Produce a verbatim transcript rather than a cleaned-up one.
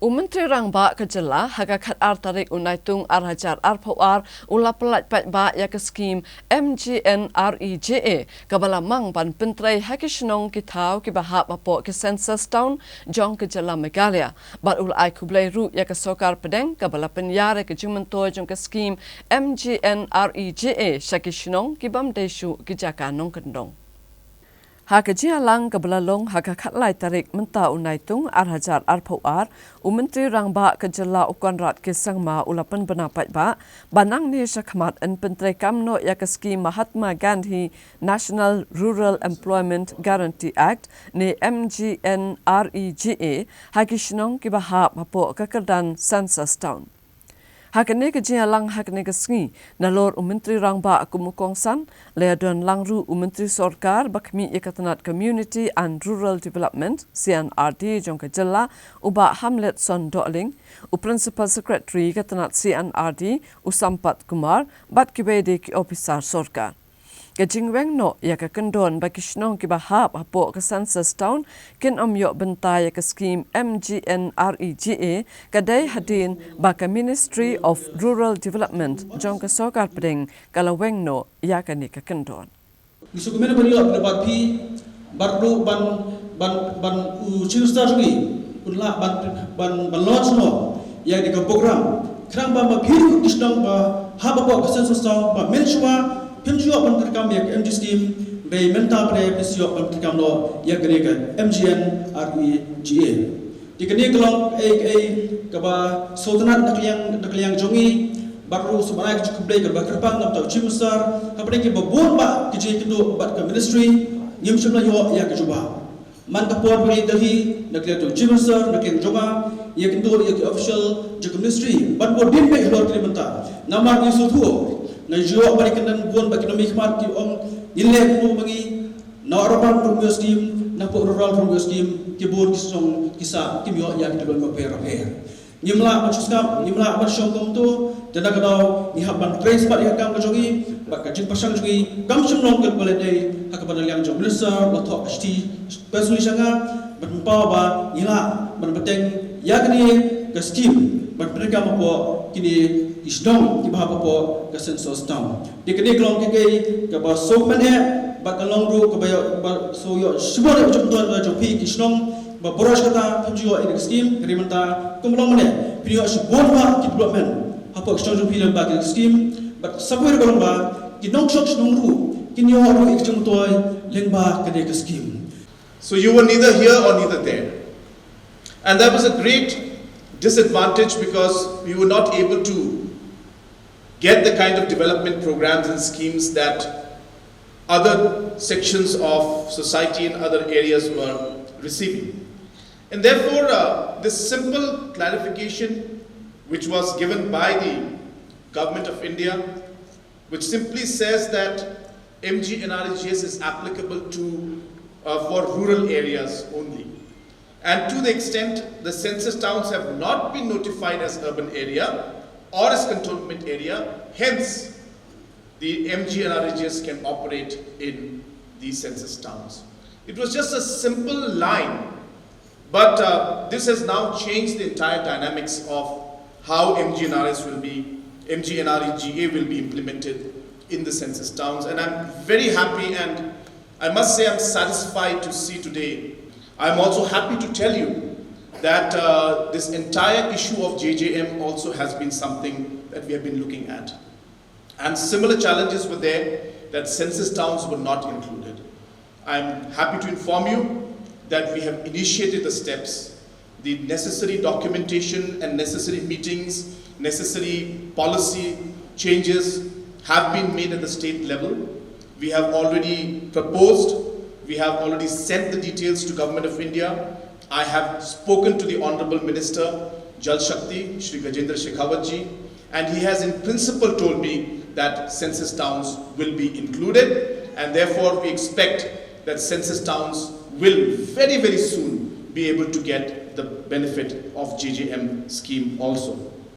U Myntri Rangbah ka jylla ha ka khatar tarik u Naitung ar hajar arphew ar u la pyllait paidbah ïa ka skim M G N R E G A kaba la mang ban pyntrei ha ki shnong ki thaw kiba hap hapoh ki census town jong ka jylla Meghalaya. Bad u la ai khublei ruh ïa ka sorkar pdeng kaba la pynïar ïa ka jingmyntoi jong ka skim M G N R E G A sha ki shnong ki bym dei shuh ki jaka nongkyndong. Ha ka jingïalang kaba la long ha ka khatlai tarik mynta u Naitung ar hajar arphew ar, u Myntri Rangbah ka jylla u Conrad K Sangma u la pynbna paidbah ba nangne shakhmat yn pyntreikam noh ïa ka skim Mahatma Gandhi National Rural Employment Guarantee Act ne M G N R E G A ha ki shnong kiba hap hapoh ka kyrdan census town. Ha kane ka jingïalang ha kane ka sngi, nalor u Myntri Rangbah kum u kongsan, la ïadon lang ruh u Myntri Sorkar ba khmih ïa ka tnat Community and Rural Development, C and R D, jong ka jylla, u Bah Hamletson Dohling, u Principal Secretary ka tnat C and R D, u Sampath Kumar, bad kiwei de ki ophisar sorkar. Ka jingweng noh ïa ka kyndon ba ki shnong kiba hap hapoh ka census town kin ym ïoh bynta ïa ka skim M G N R E G A ka dei hadien ba ka Ministry of Rural Development jong ka sorkar pdeng ka la weng noh ïa kane ka kyndon. Ngi sngewkmen ban ïoh ban phi, bad ruh ban, ban, ban u Chief Minister jong ngi un lah ban, ban, ban launch noh ïa kane ka program. Khnang ba ma phi ruh ki shnong ba hap hapoh ka census town ba mynshuwa phim ju ïoh ban treikam ïa ka M G scheme, hynrei mynta pat phi sa ïoh ban treikam noh ïa kane ka M G N R E G A. Te kane ka long kaei kaei kaba sngewtynnat na ka liang, na ka liang jong ngi, bad ruh sngewbha ai ka jingkhublei kaba kyrpang na u Chief Minister, hapdeng kiba bun bah ki jingïakynduh bad ka ministry, ngim shym la ïoh ïa ka jubab. Man ka por ba ngi ïa Delhi, na ka liang jong u Chief Minister, na ka liang jong nga, ïakynduh ïa ki official jong ka ministry, ban bud dien beit halor kane mynta. Namar ngi sngewthuh, nga ïoh ban ïakynduh bun bah ki nongmihkhmat ki ong, ngin leh kumno ma ngi, na urban ruh ym ïoh scheme, na poh rural ruh ym ïoh scheme, ki bun ki shnong ki sah kim ïoh ïa ki development bapher bapher. Ngim lah ban shu sngap, ngim lah ban shong kumto, te na ka daw ngi hap ban trei smat ïa ka kam ka jong ngi, bad ka jingpyrshang jong ngi kam shym long kaba leh dei, ha kaba na liang jong u minister la thoh ka shithi personally sha nga, ban pynpaw ba ngi lah ban bteng ïa kane ka scheme ban pyntreikam hapoh kine ki shnong kiba hap hapoh ka census town. Te kane ka long kaei kaei kaba sngewkmen eh, bad ka long ruh kaba ïa, ba shu ïoh shibun eh jingmyntoi na jong phi ki shnong ba baroh shi katta phin ju ïoh ïa kane ka scheme, hynrei mynta kumba long mynne phin ïoh shibun bah ki development hapoh ki shnong jong phi lyngba kane ka scheme, bad sa kawei ruh ka long ba ki nongshong shnong ruh kin ïoh ruh ïa ki jingmyntoi lyngba kane ka scheme. So you were neither here or neither there. And that was a great disadvantage because we were not able to get the kind of development programs and schemes that other sections of society and other areas were receiving. And therefore, uh, this simple clarification, which was given by the Government of India, which simply says that M G N R E G S is applicable to, uh, for rural areas only. And to the extent the census towns have not been notified as urban area or as cantonment area, hence the M G N R E G S can operate in the census towns. It was just a simple line, but, uh, this has now changed the entire dynamics of how M G N R S will be, M G N R E G A will be implemented in the census towns. And I'm very happy and I must say I'm satisfied to see today. I'm also happy to tell you that, uh, this entire issue of J J M also has been something that we have been looking at. And similar challenges were there that census towns were not included. I'm happy to inform you that we have initiated the steps. The necessary documentation and necessary meetings, necessary policy changes have been made at the state level. We have already proposed, we have already sent the details to Government of India. I have spoken to the Honorable Minister, Jal Shakti, Shri Gajendra Shekhawat ji, and he has in principle told me that census towns will be included, and therefore we expect that census towns will very, very soon be able to get the benefit of J J M scheme also.